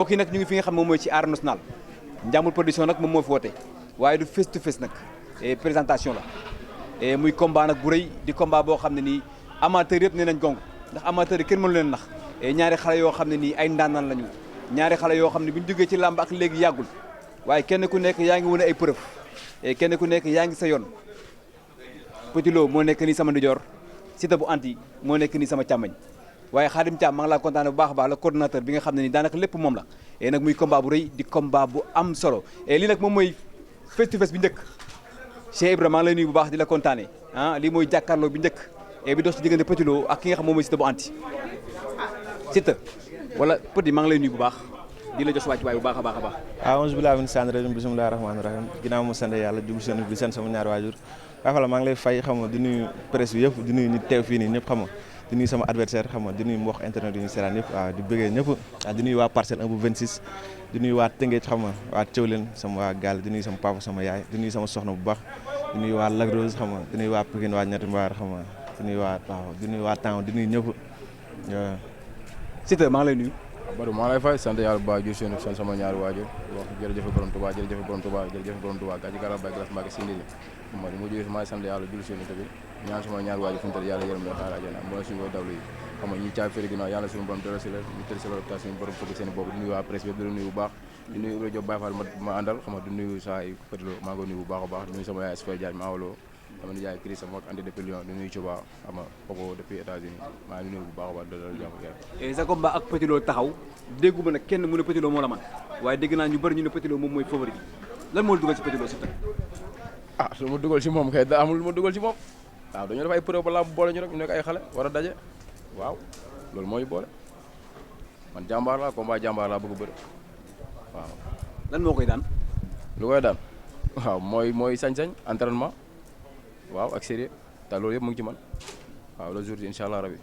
mbokk yi nag ñu ngi fi nga xam moom mooy ci arène nationale Ndiambour production nag moom moo fi woote waaye du face to face nag présentation la muy combat nag bu rëy di combat boo xam ne nii amateur yëpp nee nañ gong ndax amateur yi kenn mënu leen nax ñaari xale yoo xam ne nii ay ndaanaan lañu ñaari xale yoo xam ne bu ñu jógee ci làmb ak léegi yàggul waaye kenn ku nekk yaa ngi wane ay preuve kenn ku nekk yaa ngi sa yoon Petit Lo moo nekk nii sama ndijoor Siteu bu anti moo nekk nii sama càmmañ waaye Khadim Thiam maa ngi laa kontaane bu baax a baax la coordonnateur bi nga xam ne nii daanaka lépp moom la nag muy combat bu rëy di combat bu am solo lii nag moom mooy face to face bi njëkk Cheikh Ibrahima maa ngi lay nuyu bu baax di la kontaane lii mooy jàkkaarloo bi njëkk bi dox ci diggante Petit Lo ak ki nga xam moom mooy Siteu bu anti Siteu wala Petit maa ngi lay nuyu bu baax di la jox wàcc waay bu baax a baax a baax a'uuzu billaahi mina shaytaani rajiim bismillaahi rahmaani rahiim ginnaaw mu sant yàlla jublu seen bi seen sama ñaari waajur waaye xala maa ngi lay fay xam nga di nuyu presse bi yëpp di nuyu ñi teew fii nii ñëpp xam nga di nuyu sama adversaire xam nga di nuyu mbokk internet yi ñu seetaan yëpp waaw di bëggee ñëpp di nuyu waa parcelle 1 bu 26 di nuyu waa Tëngéej xam nga waa Thiawlène sama waa Gaal di nuyu sama papa sama yaay di nuyu sama soxna bu baax di nuyu waa Lac Rose xam nga di nuyu waa Pikine waa Ñetti Mbaar xam nga di nuyu waa waaw di nuyu waa Town di nuyu ñëpp Siteu maa ngi lay nuyu Badou maa lay fay sant yàlla bu baax jur seen sant sama ñaari waajur wax jërëjëf borom Touba jërëjëf borom Touba jërëjëf borom Touba gàcce gàllam bay glace Mbacke Sindili ma di mu jógee maa sant yàlla jur seen bi ñaan sama ñaari waajur fu mu tëdd yàlla yërëm leen xaar àjjana mooy suñu koy dawlu yi xam nga ñi caay féri ginnaaw yàlla suñu borom dara si la ñu tëdd si la suñu borom fëgg seen bopp di nuyu waa presse bi di nuyu bu baax di nuyu Ibrahima Diop Baye Fall ma àndal xam nga di nuyu saa yi Petit Lo maa ngi ko nuyu bu baax a baax di nuyu sama yaay Sfay Diagne ma awloo dama ni jaay Chris sama ak andi depuis Lyon di nuyu Cuba xam nga kooku depuis États-Unis maa ngi nuyu bu baax a baax dala jàmm sa combat ak Petit Lo taxaw dégguma nag kenn mu ne Petit Lo moo la man waaye dégg naa ñu bëri ñu ne Petit Lo moom mooy favori bi lan moo la dugal ci Petit Lo Siteu lu ma dugal ci moom kay da amul lu ma dugal ci moom waaw dañoo def ay preuve ba làmb boole ñu rek ñu nekk ay xale war a daje waaw loolu moo ñu boole man jàmbaar laa combat jàmbaar laa bëgg bëri waaw lan moo koy daan lu koy daan waaw mooy sañ-sañ entraînement waaw ak sérieux te loolu yëpp mu ngi ci man waaw le jour bi incha allah rabi.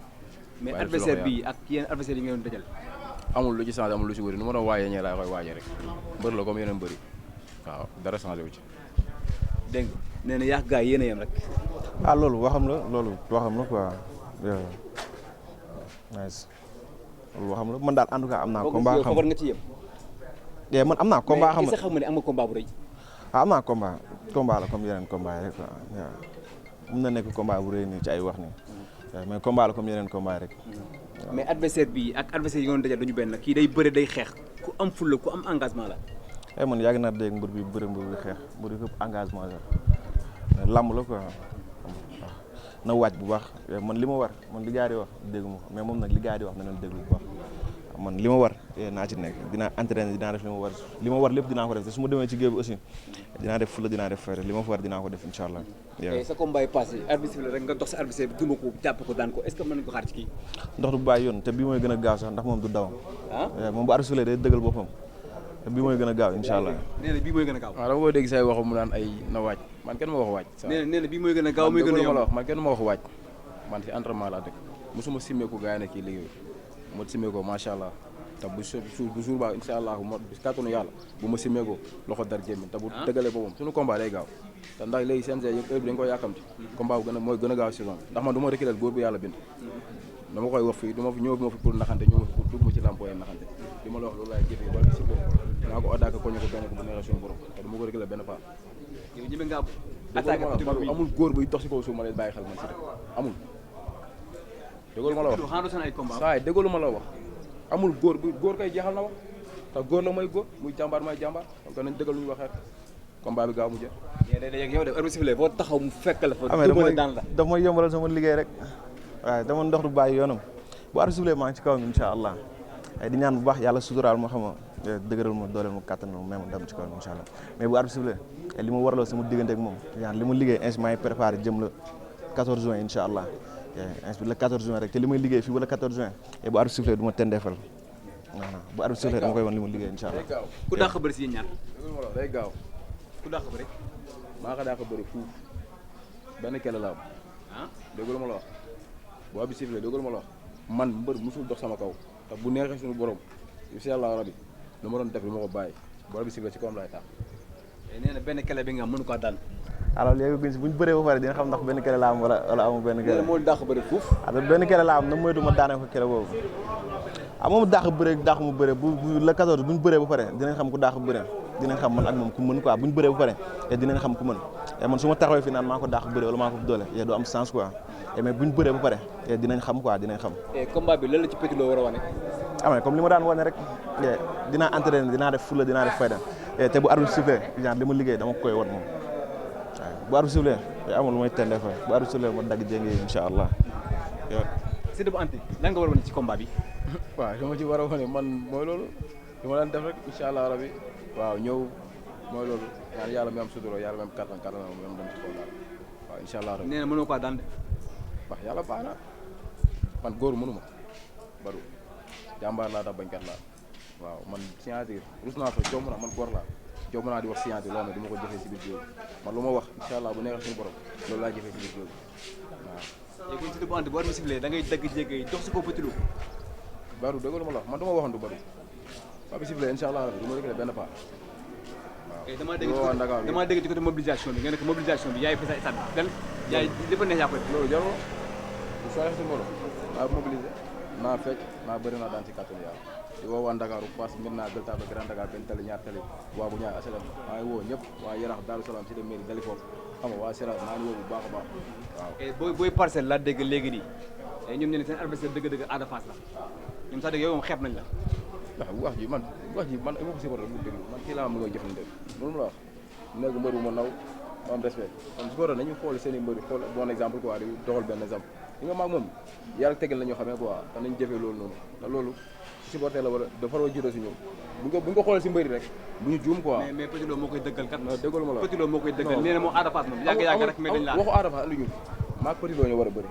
mais adversaire bi ak yeneen adversaire yi ngeen doon dajal. amul lu ci changé amul lu ci wëri nu ma doon waajee ñee laa koy waajee rek mbër la comme yeneen mbëri waaw dara changé wu ci. dégg nga nee na yaa gaa yéen a yem rek. loolu waxam la quoi nice loolu waxam la man daal en tout cas am naa combat xam nga ci yem. man am naa combat xam nga mais xam nga ne am nga combat bu rëy. am naa combat la comme yeneen combat yi rek quoi mun na nekk combat bu rëy nii ci ay wax nii mais combat la comme yeneen combat rek. mais adversaire bi ak adversaire yi nga doon dajal duñu benn kii day bëre day xeex ku am fulla ku am engagement la. man yàgg naa dégg mbër bi bëre mbër bi xeex mbër bi ëpp engagement la lamb la quoi na waaj bu baax man li ma war man li gars yi wax dégguma ko mais moom nag li gars yi wax na leen déglu bu baax man li ma war naa ci nekk dinaa entraîner dinaa def li ma war lépp dinaa ko def te su ma demee ci géew bi aussi dinaa def fulla dinaa def fayda li ma fa war dinaa ko def incha allah. sa combat yi passé arbitre la rek nga dox sa adversaire bi duma ko jàpp ko daan ko est-ce que mën nañu ko xaar ci kii. ndox du bàyyi yoon te bii mooy gën a gaaw sax ndax moom du dawam. moom bu arbitre day dëggal boppam te bii mooy gën a gaaw incha allah. nee na bii mooy gën a gaaw. waaw dama ko dégg say waxu mu naan ay na waaj man kenn ma wax waaj. nee na bii mooy gën a gaaw mooy gën a yomb man kenn ma wax waaj man ci entraînement laa dëkk mosuma simmeeku gars yi ne kii liggéey mo simmeekoo macha allah te bu jour ba incha allah bi kàttanu yàlla bu ma simmeekoo loxo dar jémmi te bu dëggalee boppam suñu combat day gaaw te ndax léegi CNG yëpp heure bi dañ koy yàkkamti combat bu mooy gën a gaaw saison ndax man du ma reculer góor bu yàlla bind dama koy wax fii du ma fi ñëw bi ma fi pour naxante ñëw fi pour dugg ma ci lampoye naxante li ma la wax loolu laay jëfee wala si naa ko attaqué ko ñu ko gagné ko bu neexee suñu borom te du ma ko reculer benn pas amul góor buy dox si kaw suuf ma leen bàyyi xel man si rek amul déggoolu ma la wax saay déggoolu ma la wax amul góor kay jeexal na wax te góor la may góor muy jàmbaar may jàmbaar kon nañ dëggal lu ñu waxee combat bi gaaw mu jeex. yow de arbitre sifflé boo taxaw mu fekk la fa. daf may yombalal sama liggéey rek waaye dama ndox du bàyyi yoonam bu arbitre sifflé maa ngi ci kawam incha allah di ñaan bu baax yàlla suturaal ma xam nga dëgëral ma dooleel ma kàttan ma même dem ci kawam incha allah mais bu arbitre sifflé li ma waraloo sama diggante ak moom ñaan li ma liggéey instant yi préparé jëm la 14 juin incha allah le 14 juin rek te li may liggéey fii ba le 14 juin et bu arbitre sifflé du ma tendeefal non bu arbitre sifflé dama koy wan li ma liggéey incha allah. ku dàq bëri si yéen ñaar. day gaaw. ku dàq bëri. maa ko dàq bëri fuuf benn kele la am. déggu la ma la wax bu arbitre sifflé déggu la ma la wax man mbër musul dox sama kaw te bu neexee suñu borom incha allah rabi lu ma doon def lu ma ko bàyyi bu arbitre sifflé ci kawam laay tax. nee na benn kele bi nga mënu ko daan. alors léegi guñ si bu ñu bëree ba pare dina xam ndax benn kele la am wala amul benn kele. moo dàq bëri fuuf. benn kele la am na moytu ma daane ko kele boobu moom dàq bëre dàq mu bëre bu la 14 bu ñu bëree ba pare dinañ xam ku dàq bëre dinañ xam man ak moom ku mën quoi bu ñu bëree ba pare dinañ xam ku mën man su ma taxawee fi naan maa ko dàq bëre wala maa ko doole du am sens quoi mais bu ñu bëree ba pare dinañ xam quoi dinañ xam. combat bi lan la ci Petit Lo war a wane. comme li ma daan wane rek dinaa entraîner dinaa def fulla dinaa def fayda te bu arbitre sifflé genre li ma liggéey dama koy wan moom waaw bu arbitre sifflé amul lu may tendee fa bu arbitre sifflé ma dagg jéngi incha allah. Siteu bu Anta lan nga war a wane ci combat bi. waaw li ma ci war a wane man mooy loolu li ma daan def rek incha allah rabi waaw ñëw mooy loolu ñaan yàlla mi am sutura yàlla mi am kattan moom dem ci kaw daal waaw incha allah rabi. nee na mënoo ko daan de. wax yàlla baax na man góor mënuma baru jàmbaar laa tax bañkat laa waaw man signature rus naa fa jomb naa man góor laa jomb naa di wax signature loo xam ne du ma ko jëfee si biir jiw man lu ma wax incha allah bu neexee suñu borom loolu laa jëfee si biir jiw waaw. léegi kon Siteu bu Anta bu war a sifflé da ngay dagg jéggee dox si kaw Petit Lo. baru dëgg lu ma la wax man du ma waxantu baru waa bi sifflé incha allah du ma réglé benn pas waaw. damaa dégg ci côté mobilisation bi nga ne ko mobilisation bi yaay fay sa stade bi yaay li fa neex yaa koy loolu jarul bu soxla si mbooloo naa mobilisé naa fecc naa bëri naa daan ci kàttanu yàlla di woo waa Ndakaaru Fass Médina Gueule Tapée Grand Dakar benn tali ñaar tali waa bu ñaar asalam maa ngi woo ñëpp waa Yarax Daaru Salaam ci dem mairie dali foofu xam nga waa Seras maa ngi woo bu baax a baax waaw. booy parcelle laa dégg léegi nii ñoom ñu ne seen adversaire dëgg-dëgg Ada Fass la ñoom sax dëgg yow moom xeeb nañ la. ndax wax ji man ma ko si war rek mu déglu man kii laa am lu ngay jëflante loolu la wax nekk mbër bu ma naw ma am respect kon su ko nañu xool seen i mbër xool bon exemple quoi di doxal benn exemple li nga maag moom yàlla tegal la ñoo xamee quoi te nañ jëfee loolu noonu te loolu supporter la war a dafa war a jiitoo si ñoom bu ñu ko xoolee si mbëri rek bu ñu juum quoi. mais Petit Lo moo koy dëggal kat. non dëggal ma la Petit Lo moo koy dëggal nee na moom Ada Fass moom yàgg rek mais dañ la waxu Ada Fass andi ñu maag Petit Lo ñu war a bëri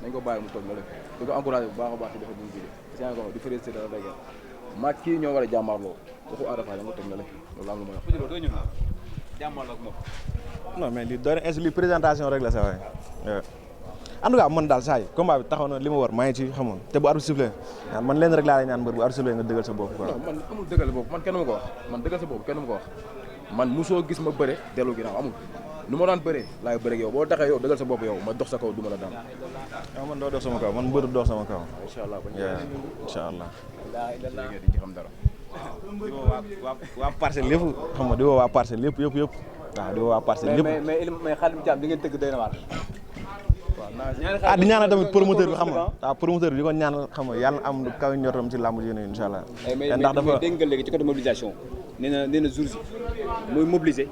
nañ ko bàyyi mu toog na la di ko encouragé bu baax a baax ci defa duñu jide sien ko di félicité dara dëgg maag kii ñoo war a jàmmaarloo waxu Ada Fass da nga teg na la loolu am lu ma wax. Petit Lo doo ñëw jàmmaarloo ak moom. non mais li doon li présentation rek la sa waay en tout cas man daal saa yi combat bi taxaw na li ma war maa ngi ci xamoon te bu arbitre sifflé man leen rek laa lay ñaan mbër bu arbitre sifflé nga dëggal sa bopp quoi. non man amul dëggal bopp man kenn ma ko wax man dëggal sa bopp kenn ma ko wax man musoo gis ma bëre dellu ginnaaw amul lu ma daan bëree laay bëre ak yow boo taxee yow dëggal sa bopp yow ma dox sa kaw du ma la daan. waaw man doo dox sama kaw man mbër dox sama kaw. incha allah incha allah. di ci xam dara. di woo waa parcelle lépp xam nga di woo waa parcelle yëpp waaw di woo waa parcelle lépp. mais Khadim Thiam di ngeen tëgg doy na waar. di ñaanal tamit promoteur bi xam nga waaw promoteur bi di ko ñaanal xam nga yàlla am lu kaw njortam ci làmb ji ne incha allah. ndax dafa mais dégg nga léegi ci côté mobilisation nee na jour si mooy mobiliser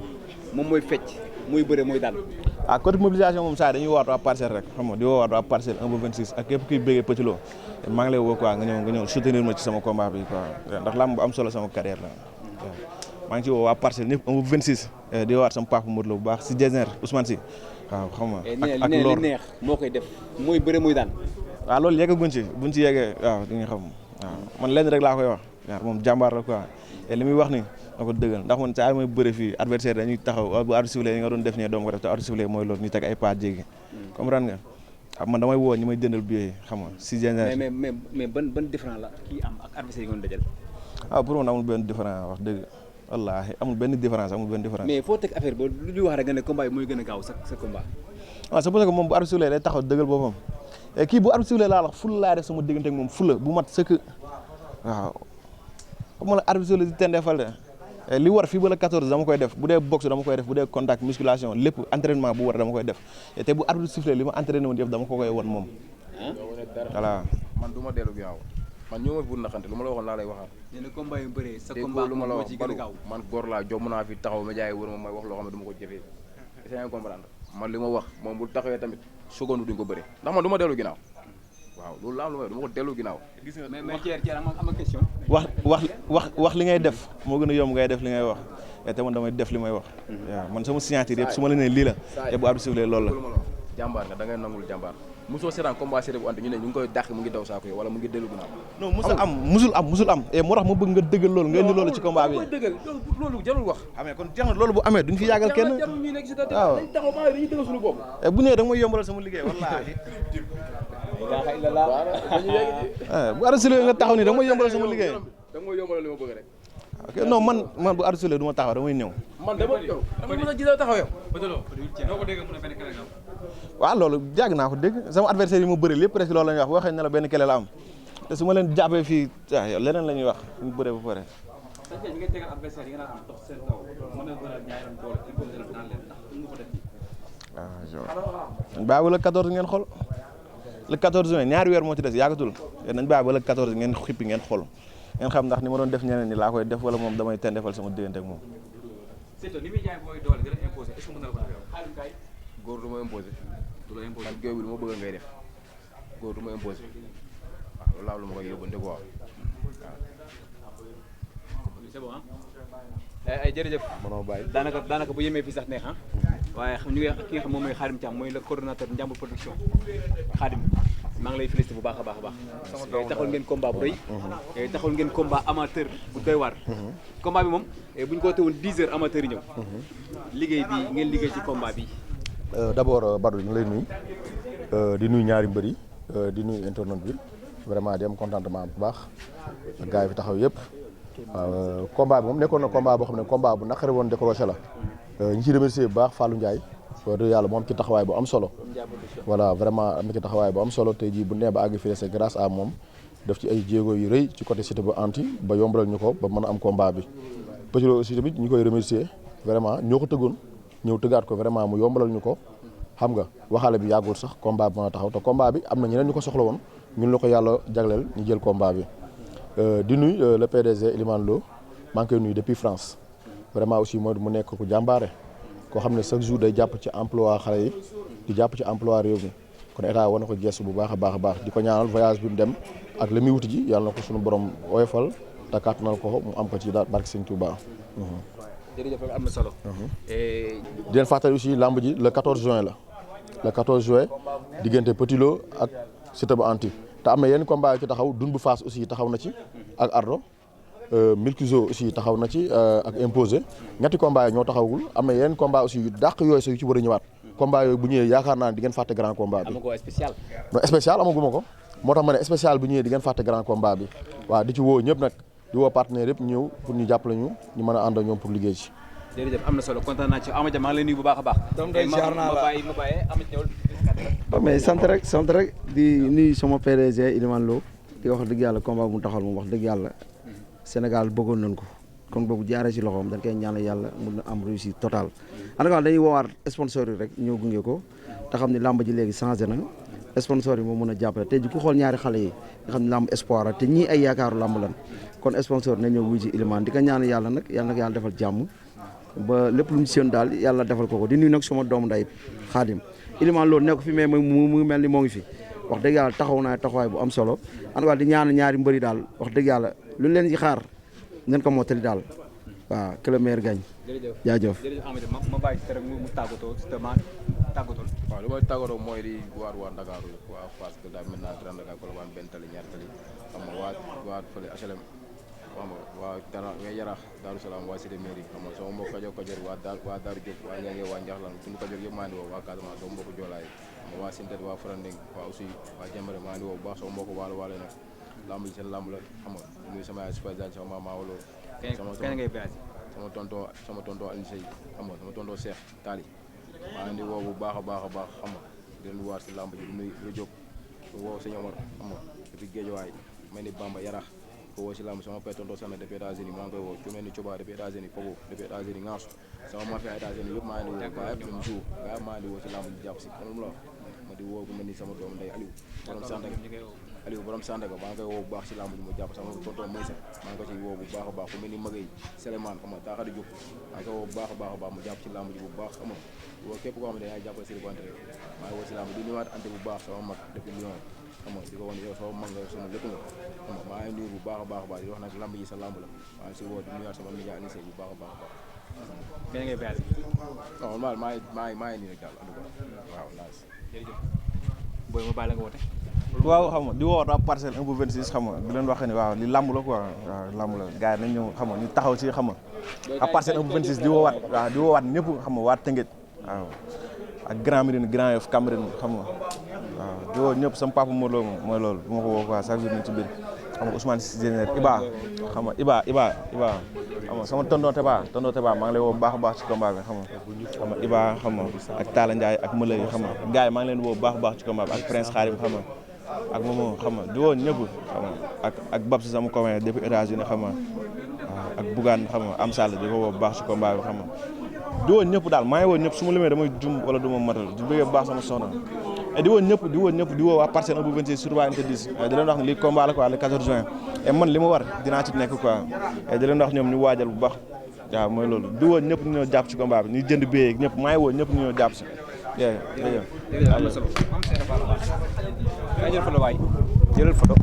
moom mooy fecc mooy bëre mooy daan. waaw côté mobilisation moom saa dañuy woowaat waa parcelle rek xam nga di woowaat waa parcelle 1 ba 26 ak képp kuy bëggee Petit Lo maa ngi lay woo quoi nga ñëw soutenir ma ci sama combat bi quoi ndax làmb bu am solo sama carrière la waaw maa ngi ci woo waa parcelle ñëpp 1 ba 26 di woowaat sama papa Modou Lo bu baax si Désner Ousmane si waaw xam nga ak loor neex moo koy def mooy bëre mooy daan. waaw loolu yeggaguñ ci buñ ci yeggee waaw di nga xam waaw man lenn rek laa koy wax waaw moom jàmbaar la quoi et li muy wax ni na ko dëggal ndax man saa may bëre fii adversaire dañuy taxaw bu arbitre sifflé yi nga doon def ñee doom ko def te arbitre sifflé mooy loolu ñu teg ay pas jéggi comprendre nga man damay woo ñi may jëndal billet xam nga si Désner mais ban différent la kii am ak adversaire yi nga doon dajal. waaw pour man amul benn différence wax dëgg wallaahi amul benn différence mais foo teg affaire ba lu ñuy wax rek nga ne combat bi mooy gën a gaaw sa combat. waaw c'est parce que moom bu arbitre sifflé day taxaw dëggal boppam et kii bu arbitre sifflé laa wax fula laay def sama diggante ak moom fula bu mat sëkk waaw xam nga la arbitre sifflé di tendeefal de li war fii ba la 14 dama koy def bu dee boxe dama koy def bu dee contact musculation lépp entraînement bu war dama koy def te bu arbitre sifflé li ma entraîné woon yëpp dama ko koy won moom voilà. man du ma dellu ginnaaw man ñoo ma buur naxante lu ma la waxoon laa lay waxaat. nee na combat yu bëree sa combat lu ma la moo wax ci gën a gaaw man góor laa jomm naa fi taxaw ma jaay wër ma may wax loo xam ne du ma ko jëfee est-ce que comprendre man li ma wax moom bu taxawee tamit seconde duñ ko bëri ndax man du ma dellu ginnaaw waaw loolu laa am lu may du ma ko dellu ginnaaw. gis nga mais Thierry am na question. wax li ngay def moo gën a yomb ngay def li ngay wax te man damay def li may wax. waaw man sama signature yëpp su ma la nee lii la te bu arbitre sifflé loolu la. jàmbaar nga da ngay nangul jàmbaar mosoo seetaan combat Siteu bu Anta ñu ne ñu ngi koy dàq mu ngi daw saako yi wala mu ngi dellu ginnaaw. non musul am et moo tax ma bëgg nga dëggal loolu nga indi loolu ci combat bi. dëggal loolu jarul wax. amee kon jeex na loolu bu amee duñ fi yàggal kenn. jarul ñuy nekk si waaw dañ taxaw maa dañuy dëggal suñu bopp. bu ñëwee da nga may yombalal sama liggéey wallaahi. bu arbitre sifflé nga taxaw nii da nga may yombalal sama liggéey. da nga may yombalal li ma bëgg rek. ok non man bu arbitre sifflé du ma taxaw damay ñëw. man dama mos a gis taxaw yow. waaw loolu jàgg naa ko dégg sama adversaire yi ma bëri lépp presque loolu la ñuy wax boo xëy ne la benn kele la am te su ma leen jàppee fii yow leneen la ñuy wax ñu bëree ba pare. waaw bàyyi ba le 14 ngeen xool le 14 juin ñaari weer moo ci des yàggatul nañ bàyyi ba le 14 ngeen xippi ngeen xool ngeen xam ndax ni ma doon def ñeneen ñi laa koy def wala moom damay ten defal sama diggante ak moom. góor du ma imposé du la imposé géew bi lu ma bëgg ngay def góor du ma imposé waaw loolu laa lu ma koy yóbbante quoi waaw. c'est bon ay jërëjëf. mënoo bàyyi daanaka bu yemee fii sax neex waaye ñu ngi ki nga xam moom mooy Khadim Thiam mooy le coordonnateur Ndiambour production Khadim maa ngi lay félicité bu baax a baax a baax. taxawal ngeen combat bu rëy. taxawal ngeen combat amateur bu doy waar. combat bi moom bu ñu ko wootee woon 10 heures amateur yi ñëw. liggéey bi ngeen liggéey ci combat bi. d'abord Badou ñu lay nuyu di nuyu ñaari mbër yi di nuyu internet bi vraiment di am contentement bu baax gars yi fi taxaw yëpp waaw combat bi moom nekkoon na combat boo xam ne combat bu naqari woon décroché la ñu ciy remercier bu baax Fallou Ndiaye wax dëgg yàlla moom ci taxawaay bu am solo voilà vraiment am na ci taxawaay bu am solo tey jii bu nee ba àgg fii c'est grâce à moom def ci ay jéego yu rëy ci côté Siteu bu anti ba yombalal ñu ko ba mën a am combat bi Petit Lo aussi tamit ñu koy remercier vraiment ñoo ko tëggoon ñëw tëggaat ko vraiment mu yombalal ñu ko xam nga waxaale bi yàggul sax combat bi mën a taxaw te combat bi am na ñeneen ñu ko soxla woon ñun la ko yàlla jagleel ñu jël combat bi di nuyu le PDG Elimane Lo maa ngi koy nuyu depuis France vraiment aussi mooy mu nekk ku jàmbaare koo xam ne chaque jour day jàpp ci emploi xale yi di jàpp ci emploi réew mi kon état war na ko gestu bu baax a baax a baax di ko ñaanal voyage bi mu dem ak li muy wuti ji yàlla na ko suñu borom oyofal te kàttanal ko mu am ko ci daal barke Sëñ Touba. jërëjëf am na solo. di leen fàttali aussi lamb ji le 14 juin la le 14 juin diggante Petit Lo ak Siteu bu anti te am na yenn combat yu ci taxaw dun bu Fass aussi taxaw na ci ak Ardo Milkizo aussi taxaw na ci ak imposé ñetti combat yi ñoo taxawul am na yenn combat aussi yu dàq yooyu sax yu ci war a ñëwaat combat yooyu bu ñëwee yaakaar naa ne di ngeen fàtte grand combat bi. amagu spécial. non spécial amaguma ko moo tax ma ne spécial bu ñëwee di ngeen fàtte grand combat bi waaw di ci woo ñëpp nag di woo partenaire yëpp ñëw pour ñu jàppale ñu mën a ànd ak ñoom pour liggéey ci. jërëjëf am na solo kontaan naa ci Amadia maa ngi lay nuyu bu baax a baax. donc day jaar naa la ma bàyyi Amadia ñëwal. mais sant rek di nuyu sama PDG Elimane Lo di wax dëgg yàlla combat bu mu taxawal moom wax dëgg yàlla Sénégal bëggoon nañ ko kon boobu jaaree ci loxoom dañ koy ñaanal yàlla mun na am réussite totale. en tout cas dañuy woowaat sponsor yi rek ñëw gunge ko te xam ne làmb ji léegi changé na sponsor yi moo mën a jàppale tey ji ku xool ñaari xale yi nga xam ne làmb espoir la te ñii ay yaakaaru làmb lan kon sponsor na ñëw wuy ci Elimane di ko ñaanal yàlla nag yàlla defal jàmm ba lépp lu mu séen daal yàlla defal ko di nuyu nag sama doomu nday Xaadim Elimane Lo nekk fi mais mu mel ni moo ngi fi wax dëgg yàlla taxaw naa taxawaay bu am solo en tout cas di ñaan ñaari mbëri daal wax dëgg yàlla lu leen ci xaar nañ ko mottali daal waaw que le meilleur gagne. jaajëf Amadia ma bàyyi si rek mu tàggatoo si ma tàggatoo. waaw li may tàggatoo mooy di waar waa Ndakaaru waa Fass que daal maintenant Grand Dakar Colobane benn tali ñaari tali xam nga waa fële HLM xam nga waa Dara waa Yarax Daaru Salaam waa Cité Mairie xam nga sama mbokk Kajoor waa Daaru Diop waa Ñange waa Njaxlan tund Kajoor yëpp maa ngi woo waa Casamance sama mbokk Joolaay waa Sintet waa Faranding waa aussi waa Jambare maa ngi woo bu baax sama mbokk waalo nag lamb ji seen lamb la xam nga muy sama yaay Super Diagne sama maama Walo sama tonton Alioune Seye xam nga sama tonton Cheikh Tali maa ngi di woo bu baax a baax xam nga di leen waar si lamb ji di nuyu lu jóg woo sëñ Omar xam nga depuis Géejawaay mel ni Bamba Yarax ko woo si lamb sama père tonton Sana depuis États-Unis maa ngi koy woo ku mel ni Coba depuis États-Unis Pogo depuis États-Unis Ngaasu sama mafia États-Unis yëpp maa ngi di woo gaa yëpp même jour gaa yëpp maa ngi di woo si lamb ji jàpp si xam la ma di woo ku mel ni sama doom ndey Aliou borom Sandaga maa ngi koy woo bu baax si lamb ji mu jàpp sama tonton Maysa maa ngi ko ci woo bu baax a baax ku mel ni Magay Souleymane xam nga Taxadi Diop maa ngi koy woo bu baax a baax mu jàpp ci lamb ji bu baax xam nga woo képp koo xam ne yaay jàppale Serigne Banté rek maa ngi woo si lamb di nuyuwaat ante bu baax sama mag depuis Lyon xam nga di ko woon yow sama mag nga sama lépp nga xam nga maa ngi nuyu bu baax a baax di wax nag lamb ji sa lamb la maa ngi si woo di nuyuwaat sama média Alioune Seye bu baax a baax kenn ngay voyage non maa ngi nii rek daal en tout cas waaw nice jërëjëf booy ma bàyyi la nga woote waaw xam nga di woo waa parcelle 1 ba 26 xam nga di leen wax ne waaw li lamb la quoi waaw lamb la gars yi nañ ñëw xam nga ñu taxaw ci xam nga à parcelle 1 ba 26 di woowaat ñëpp xam nga waa Tëngéej waaw ak Grand Médine Grand Yoff Cambérène xam nga waaw di woo ñëpp sama papa Modou Lo moom mooy loolu bu ma ko woo quoi chaque jour ñu ci biir xam nga Ousmane Sénéer Iba xam nga Iba xam nga sama tonton Teba maa ngi lay woo bu baax a baax ci combat bi xam nga Iba xam nga ak Talla Ndiaye ak Mëlay xam nga gars yi maa ngi leen di woo bu baax a baax ci combat bi ak Prince Xarim xam nga ak moom xam nga di woo ñëpp xam nga ak Babs sama copain depuis États-Unis xam nga waaw ak Bougane xam nga am sall di ko woo bu baax si combat bi xam nga di woo ñëpp daal maa ngi woo ñëpp su ma limee damay jum wala du ma matal di bëggee bu baax sama soxna et di woo ñëpp di woo waa Parcelles 1 bu 26 sur waa interdit di leen wax ne lii combat la quoi le 14 juin et man li ma war dinaa ci nekk quoi et di leen wax ñoom ñu waajal bu baax waaw mooy loolu di woo ñëpp ñu ñëw jàpp ci combat bi ñu jënd billet ñëpp maa ngi woo ñëpp ñu ñëw jàpp si jërëjëf am na solo jërëjëf photo waay jëlal photo